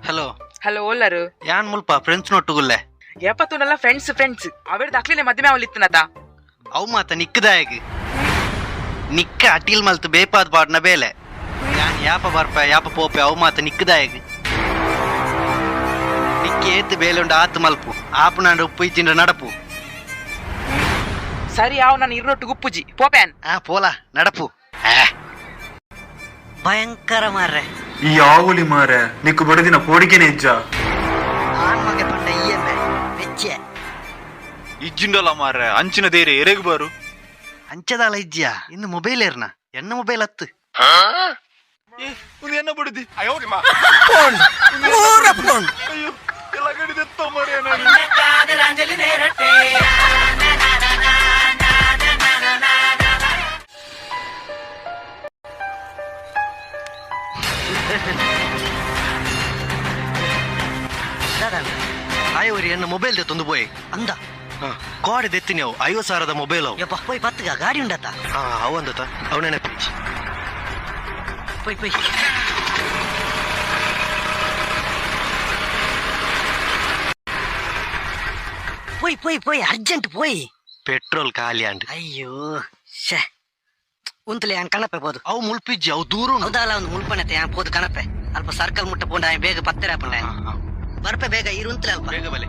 Hello. Hello, ಓಲ್ಲರು? ಯಾನ್ ಮುಲ್ಪ ಫ್ರೆಂಡ್ಸ್ ನೊಟ್ಟುಗುಲ್ಲೆ. ಏಪತ್ತುಂಡಲ್ಲ ಫ್ರೆಂಡ್ಸ್ ಫ್ರೆಂಡ್ಸ್ ಅವೆರ್ದು ಅಕ್ಲಿನೆ ಮದ್ಮೆ ಅವಲಿತ್ತನತ. ಅವು ಮಾತ ನಿಕ್ಕದಾಯಗ್ ನಿಕ್ಕ ಅಟಿಲ್ ಮಲ್ತು ಬೇಪಾದ್ ಪಾಡ್ನ ಬೇಲೆ. ಯಾನ್ ಯಾಪ ಬರ್ಪ, ಯಾಪ ಪೋಪೆ, ಅವು ಮಾತ ನಿಕ್ಕದಾಯಗ್. ನಿಕ್ಕೆ ಏತ್ ಬೇಲೆ ಉಂಡು ಆತ್ ಮಲ್ಪು. ಆಪುನಾಂಡ ಉಪ್ಪು, ಇಜ್ಜಿಂಡ ನಡಪು. ಸರಿ, ಅವ್ ನಾನು ಇರ್ನೊಟ್ಟು ಗುಪ್ಪುಜಿ ಪೋಪ್ಯಾನ್. ಆ ಪೋಲಾ, ನಡಪು ಆ. ಭಯಂಕರ ಮಾರ್ರೆ. ಈ ಆವುಲಿ ಮಾರೆ, ನಿಕ್ಕು ಬಡದಿನ ಪೋಡಿಕೆನೆ ಇಜ್ಜ. ಆಣ್ ಮಗೆ ಪಂಡ ಇಎಂಎ ವೆಚ್ಚೆ. ಇಜ್ಜಿಂಡಲ ಮಾರೆ, ಅಂಚಿನ ದೇರೆ ಎರೆಗ್ ಬಾರು. ಅಂಚದಾಲ ಇಜ್ಜಿಯಾ? ಇನ್ನು ಮೊಬೈಲ್ ಏರ್ನ? ಎನ್ನ ಮೊಬೈಲ್ ಹತ್ತು. ಒಂದು ಎನ್ನ ಬಡದಿ? ಅಯ್ಯೋ, ಎಲ್ಲ ಗಡಿದೆತ್ತೋ ಮಾರ್ರೆ ನಾನು. ಆಯ್, ಎನ್ನ ಮೊಬೈಲ್ ತಂದು ಪೋಯ್. ಅಂದ. ಕೋಡೆ ದೆತ್ತಿನಿ ಅವು, 50,000ದ ಮೊಬೈಲ್ ಅವು. ಯಪ್ಪ, ಪೋಯ್ ಪತ್ತಗ, ಗಾಡಿ ಉಂಡತ? ಹಾ, ಅವಂದತ, ಅವನೇ ಪಿಚ್ಚಿ. ಪೋಯ್ ಪೋಯ್. ಪೋಯ್ ಪೋಯ್ ಪೋಯ್, ಅರ್ಜೆಂಟ್ ಪೋಯ್. ಪೆಟ್ರೋಲ್ ಖಾಲಿ ಅಂಡ್. ಅಯ್ಯೋ, ಶೇ, ಉಂತಲೆ, ಯಾನ್ ಕಣಪೆ ಪೋದು. ಅವು ಮುಲ್ಪಿಜ್ಜಿ, ಅವು ದೂರ ಉಂಡು. ಹೌದಲ್ಲ, ಒಂದು ಮುಲ್ಪಣತೆ, ಯಾನ್ ಪೋದು ಕಣಪೆ. ಅಲ್ಪ ಸರ್ಕಲ್ ಮುಟ್ಟ ಪೋಂಡ ಆಯ್ ಬೇಗ ಪತ್ತೆರ ಪಂಡ. ಬರ್ಪೆ ಬೇಗ, ಇರು ಉಂತಲೆ ಅಲ್ಪ. ಬೇಗ ಬಲೆ.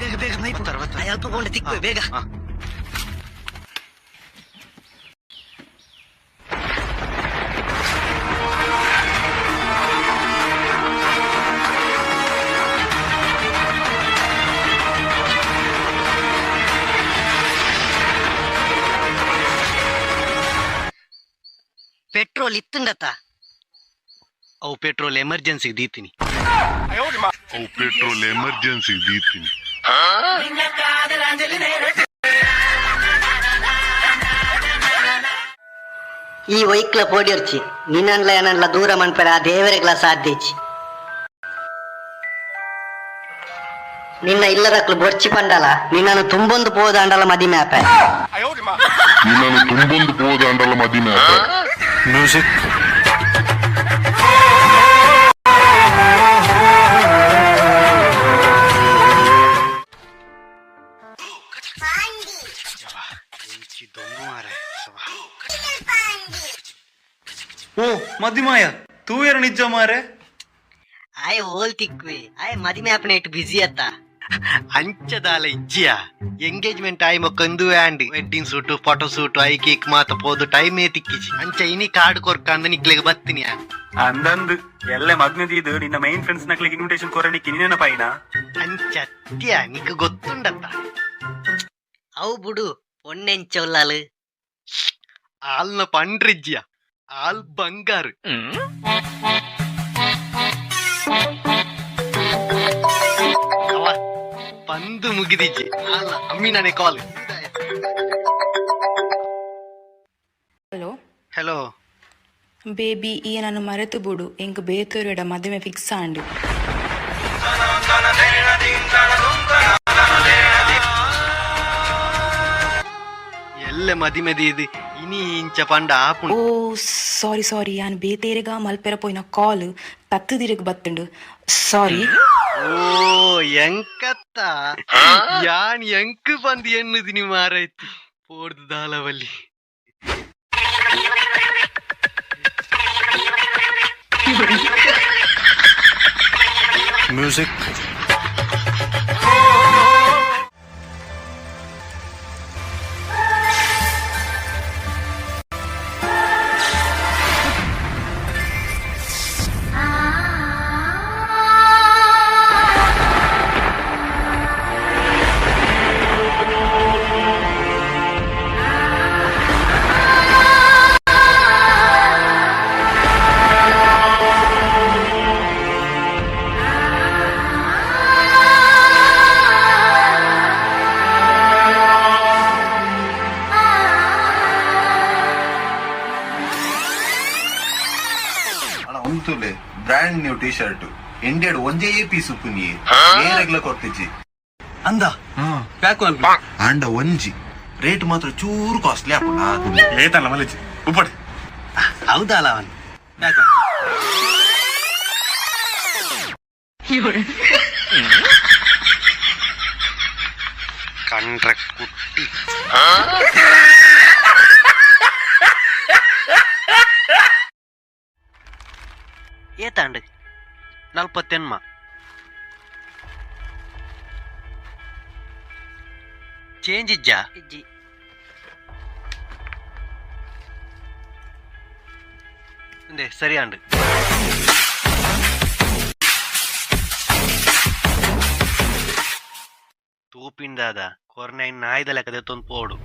ಬೇಗ ಬೇಗ ಮೈ. ಬರ್ತಾರೆ, ಬರ್ತಾರೆ. ಅಲ್ಪ ಪೋಂಡ ತಿಕ್ಕುವೆ ಬೇಗ. ಹಾ. ಪೆಟ್ರೋಲ್ ಇತ್ತುಂಡತ? ಅವು ಪೆಟ್ರೋಲ್ ಎಮರ್ಜೆನ್ಸಿ ದೀತೀನಿ. ಅವು ಪೆಟ್ರೋಲ್ ಎಮರ್ಜೆನ್ಸಿ ದೀತೀನಿ. ಈ ವೈಕ್ಲ ಪೋಡಿರ್ಚಿ, ನಿನ್ನನ್ಲ ಏನನ್ಲ ದೂರ ಮನ್ಪೆಡ ಆ ದೇವರೆಗ್ಲ ಸಾಧ್ಯ ಇಜ್ಜಿ. ನಿನ್ನ ಇಲ್ಲದಕ್ಲು ಬೊರ್ಚಿ ಪಂಡಲ, ನಿನ್ನನ್ನು ತುಂಬೊಂದು ಪೋದಾಂಡಲ ಮದಿಮೆ ಆಪೆ. ನಿನ್ನನ್ನು ತುಂಬೊಂದು ಪೋದಾಂಡಲ ಮದಿಮೆ ಆಪೆ. ಮ್ಯೂಸಿಕ್. ಓ ಮದಿಮಾಯ ತೂಯರ ನಿಜ ಮಾರೆ. ಆಯ್ ಓಲ್ ತಿಕ್ವೆ? ಆಯ್ ಮದಿಮೆ ಆಪನೆ ಇಟ್ಟು ಬಿಸಿ ಅತ್ತ. ಅಂಚದಾಲ ಇಜ್ಜಿಯ? ಎಂಗೇಜ್ಮೆಂಟ್ ಆಯ್ ಮೊಕ್ಕಂದು and wedding shoot, photo shoot, I cake ಮಾತ ಪೋದು ಟೈಮೇ ತಿಕ್ಕಿಜಿ. ಅಂಚ ಇನಿ ಕಾರ್ಡ್ ಕೊರ್ಕಂದು ನಿಕ್ಲೆಗ್ ಬತ್ತಿನಿ. ಅಂದಂದು ಎಲ್ಲ ಮಗ್ನದಿದು ನಿನ್ನ ಮೈನ್ ಫ್ರೆಂಡ್ಸ್ ನಕ್ಲಿಗೆ ಇನ್ವಿಟೇಷನ್ ಕೊರಣಿಕ್ಕೆ ನಿನ್ನ ಪೈನ. ಅಂಚತ್ಯ, ನಿಕ್ ಗೊತ್ತುಂಡತ್ತ. ಅವು ಬುಡು, ಪೊಣ್ಣೆಂಚೊಲ್ಲಾಲು? ಆಲ್ನ ಪಂಡ್ರಿಜ್ಜಿಯ, ಆಲ್ ಬಂಗಾರು. ಅವ ಬಂದು ಮುಗಿದಿಜ್ಜಿ ಅಲ್ಲ, ಅಮ್ಮಿ ನಾನೇ ಕಾಲ್. ಹಲೋ. ಹಲೋ. ಬೇಬಿ, ಈ ನಾನು ಮರೆತು ಬುಡು, ಎಂಕ್ ಬೇತೊರಿಯಡ ಮದುವೆ ಫಿಕ್ಸ್ ಆಂಡು. ಎಲ್ಲ ಮದಿಮೆದಿ ಇದು ಇನಿ ಇಂಚ ಪಂಡ ಆಪುಂಡು. ಓ ಸಾರಿ ಸಾರಿ, ಯಾನ್ ಬೇತೇರೆಗ ಮಲ್ಪೆರ ಪೋಯಿನ ಕಾಲ್ ತತ್ತುದಿರಗ್ ಬತ್ತುಂಡು, ಸಾರಿ. ಓ ಎಂಕತ್ತ, ಯಾನ್ ಎಂಕ್ ಬಂದು ಎನ್ನುದಿನಿ ಮಾರೈತಿ ಪೋಡ್ದು ದಾಲವಲ್ಲಿ. Music. Brand new T shirt ಇಂಡಿಯಾಡ್ ಒಂಜೇ ಪೀಸ್ ಉಪ್ಪುನಿ ಏರೆಗ್ಲ ಕೊರ್ತಿಜಿ. ಅಂದ ಪ್ಯಾಕ್. ಆಂಡ ಒಂಜಿ ರೇಟ್ ಮಾತ್ರ ಚೂರು ಕಾಸ್ಟ್ಲಿ ಆಪುಂಡ. ಏತಲ್ಲ ಮಲಜಿ ಉಪ್ಪಡೆ. ಹೌದಲ್ಲ ಅವನು. ಕಂಡ್ರೆ ಕುಟ್ಟಿ. ಏತಾಂಡ್ ನಲ್ಪತ್ತೆನ್ಮ ಚೇಂಜ್ ಇಜ್ಜಾ? ಇಜ್ಜಿ. ಇಂದೆ ಸರಿ ಆಂಡ್. ತೂಪಿಂದಾದ ಕೊರ್ನೈನ್ ನಾಯ್ದ ಲೆಕ್ಕದೆ ತೊಂದು ಪೋಡು.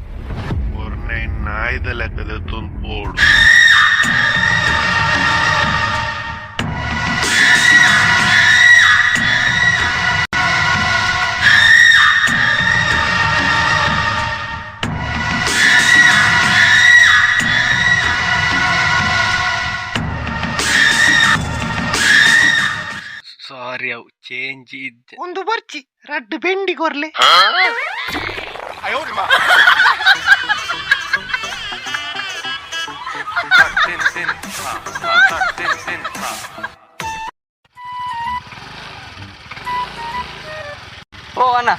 ಕೊರ್ನೈನ್ ನಾಯ್ದ ಲೆಕ್ಕದ ತೊಂದು ಪೋಡು. ಸಾರಿ, ಅವು ಚೇಂಜ್ ಇದ್ದ ಒಂದು ಬರ್ಚಿ ರಡ್ಡು ಬೆಂಡಿ ಕೊರ್ಲೆ. ಓ ಅಣ್ಣ,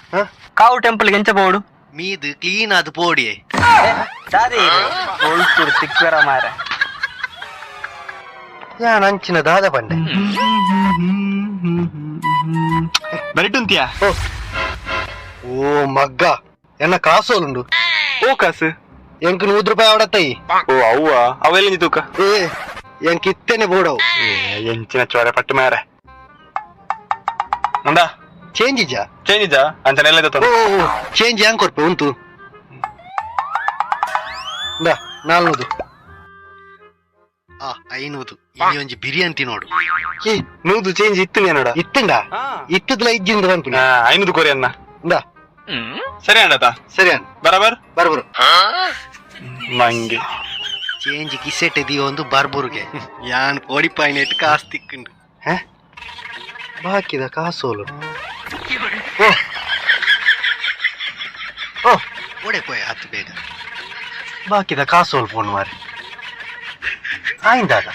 ಕಾವು ಟೆಂಪಲ್ ಎಂಚ ಬೋಡು? ಮೀದು ಕ್ಲೀನ್ ಅದು ಪೋಡಿಯೇ. ದಾದೆ ಬೋಳ್ತೂರು ತಿಕ್ವರ ಮಾರ. ಯಾನ್ ಅಂಚಿನ ದಾದ ಪಂಡೆ? ಬರಿಟುಂತಿಯಾ? ಓ ಮಗ್ಗ, ಎನ್ನ ಕಾಸೋಲುಂಡು. ಓ ಕಾಸು. ಎಂಕ್ 100 ರೂಪಾಯಿ ಅವಡತ್ತೈ. ಓ ಅವ್ವ, ಅವೆಲ್ಲ ತೂಕ. ಏ, ಎಂಕ್ ಇತ್ತೇನೆ ಬೋಡವು. ಎಂಚಿನ ಚೋರೆ ಪಟ್ಟು ಮಾರ ಅಂದ. ಚೇಂಜ್ ಇಜ್ಜಾ? ಚೇಂಜ್ ಇಜ್ಜಾ? ಅಂಚನೆ ಎಲ್ಲ. ಓ, ಚೇಂಜ್ ಹೆಂಗ್ ಕೊರ್ಪೆ ಉಂಟು. ಇಂದಾ, 400. ಆ 500. ಇನಿ ಒಂಜಿ ಬಿರಿಯಾನಿ ತಿನ್ನೋಡು. 100 ಚೇಂಜ್ ಇತ್ತು ನೋಡ. ಇತ್ತಂಡ ಇತ್ತದ್ಲ ಇಜ್ಜಿಂದ ಪನ್ಪಿನ. 500 ಕೊರಿ ಅನ್ನ. ಇಂದಾ. ಸರಿ ಅಣ್ಣತ. ಸರಿ ಅಣ್ಣ. ಬರಾಬರ್. ಬರ್ಬರು. ಮಂಗೆ. ಚೇಂಜ್ ಕಿಸೆಟ್ ಒಂದು ಬರ್ಬುರ್ಗೆ ಯಾನ್ ಕೋಡಿಪಾಯಿನೆಟ್ ಕಾಸು ತಿಕ್ಕುಂಡು. ಹೇ, ಬಾಕಿದ ಕಾಸೋಲು. ಓ ಓ, ಓಡೆ ಪೋಯ್ ಆತು ಬೇಗ. ಬಾಕಿದ ಕಾಸೋಲ್ ಫೋನ್ ಮಾರಿ ಆಯಿಂದಾದ.